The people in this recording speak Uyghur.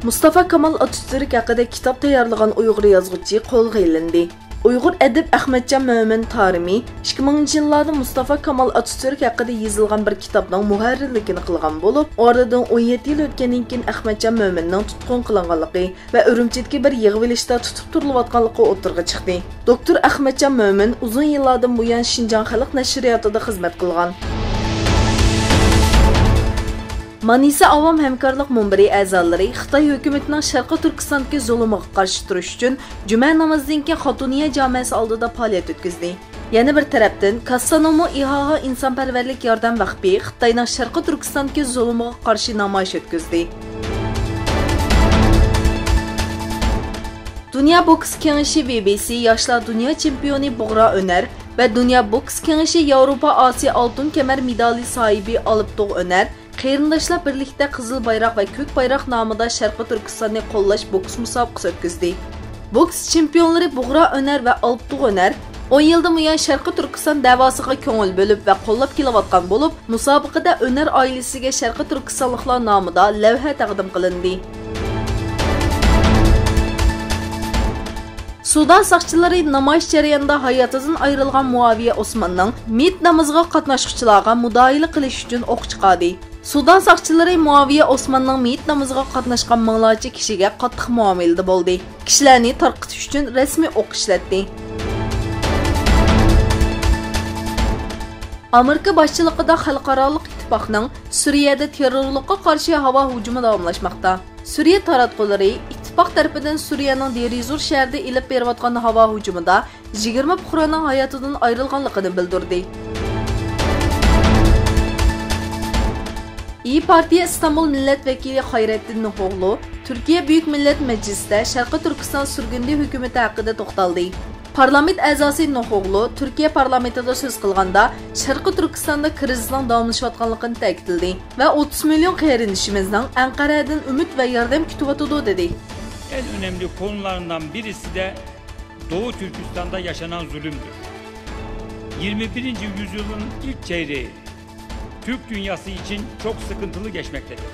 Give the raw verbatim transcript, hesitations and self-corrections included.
مۇستافا كامال ئاتاتۈرك ھەققىدە كىتاب تەييارلىغان ئۇيغۇر يازغۇچى قولغا ئېلىندى. ئۇيغۇر ئەدىب ئەخمەتجان مۆمىن تارىمى ئىككى مىڭىنچى يىللاردا مۇستافا كامال ئاتاتۈرك ھەققىدە يېزىلغان بىر كىتابنىڭ مۇھەررىرلىكىنى قىلغان بولۇپ، ئارىدىن ئون يەتتە يىل ئۆتكەندىن كېيىن ئەخمەتجان مۆمىننىڭ تۇتقۇن قىلىنغانلىقى ۋە ئۈرۈمچىدىكى بىر يىغىۋېلىشتا تۇتۇپ تۇرۇلۇۋاتقانلىقى ئوتتۇرىغا چىقتى. دوكتور ئەخمەتجان مۆمىن ئۇزۇن يىللاردىن بۇيان شىنجاڭ خەلق نەشرىياتىدا خىزمەت قىلغان. مانىسا ئاۋام ھەمكارلىق مۇنبىرى ئەزالىرى خىتاي ھۆكۈمىتىنىڭ شەرقىي تۈركىستاندىكى زۇلۇمىغا قارشى تۇرۇش ئۈچۈن جۈمە نامىزىدىن كېيىن خاتۇنىيە جامەسى ئالدىدا پائالىيەت ئۆتكۈزدى. يەنە بىر تەرەپتىن، كاسسانومۇ ئىھاھا ئىنسانپەرۋەرلىك ياردەم ۋەقپى خىتاينىڭ شەرقىي تۈركىستاندىكى زۇلۇمىغا قارشى نامايىش ئۆتكۈزدى. دۇنيا بوكس كېڭىشى، ۋې بې سى، ياشلار دۇنيا چېمپىيونى بۇغرا ئۆنەر ۋە دۇنيا بوكس كېڭىشى ياۋروپا ئاسىيا ئالتۇن كەمەر مېدالى ساھىبى ئالپتوغ ئۆنەر قېرىنداشلار بىرلىكتە قىزىل بايراق ۋە كۆك بايراق نامىدا شەرقىي تۈركىستاننى قوللاش بوكس مۇسابىقىسى ئۆتكۈزدى. بوكس چېمپىيونلىرى بۇغرا ئۆنەر ۋە ئالپتوغ ئۆنەر ئون يىلدىن بۇيان شەرقىي تۈركىستان دەۋاسىغا كۆڭۈل بۆلۈپ ۋە قوللاپ كېلىۋاتقان بولۇپ، مۇسابىقىدە ئۆنەر ئائىلىسىگە شەرقىي تۈركىستانلىقلار نامىدا لەۋھە تەقدىم قىلىندى. سۇدان ساقچىلىرى نامايىش جەريانىدا ھاياتىدىن ئايرىلغان مۇئاۋىيە ئوسماننىڭ مېيىت نامىزىغا قاتناشقۇچىلارغا مۇداھىلە قىلىش ئۈچۈن ئوق چىقاردى. سۇدان ساقچىلىرى مۇئاۋىيە ئوسماننىڭ مېيىت نامىزىغا قاتناشقان مىڭلارچە كىشىگە قاتتىق مۇئامىلىدە بولدى. كىشىلەرنى تارقىتىش ئۈچۈن رەسمىي ئوق ئىشلەتتى. ئامېرىكا باشچىلىقىدا خەلقئارالىق ئىتتىپاقنىڭ سۈرىيەدە تېررورلۇققا قارشى ھاۋا ھۇجۇمى داۋاملاشماقتا. سۈرىيە تاراتقۇلىرى ئىتتىپاق تەرىپىدىن سۈرىيەنىڭ دېرىزور شەھىرىدە ئېلىپ بېرىۋاتقان ھاۋا ھۇجۇمىدا يىگىرمە پۇقرانىڭ ھاياتىدىن ئايرىلغانلىقىنى بىلدۈردى. ئىيى پارتىيە ئىستانبۇل مىللەت ۋەكىلى خايرەتتىن نۇھوغلۇ تۈركىيە بۈيۈك مىللەت مەجلىسىدە شەرقىي تۈركىستان سۈرگۈندە ھۆكۈمىتى ھەققىدە توختالدى. پارلامېنت ئەزاسى نوخوغلۇ تۈركىيە پارلامېنتىدا سۆز قىلغاندا، شەرقىي تۈركىستاندا كىرىزىسنىڭ داۋاملىشىۋاتقانلىقىنى تەكىتلىدى ۋە ئوتتۇز مىليون قېرىندىشىمىزنىڭ ئەنقەرەدىن ئۈمىد ۋە ياردەم كۈتۈۋاتىدۇ، دېدى. En önemli konularından birisi de Doğu Türkistan'da yaşanan zulümdür. Yirmi birinci yüzyılın ilk çeyreği Türk dünyası için çok sıkıntılı geçmektedir.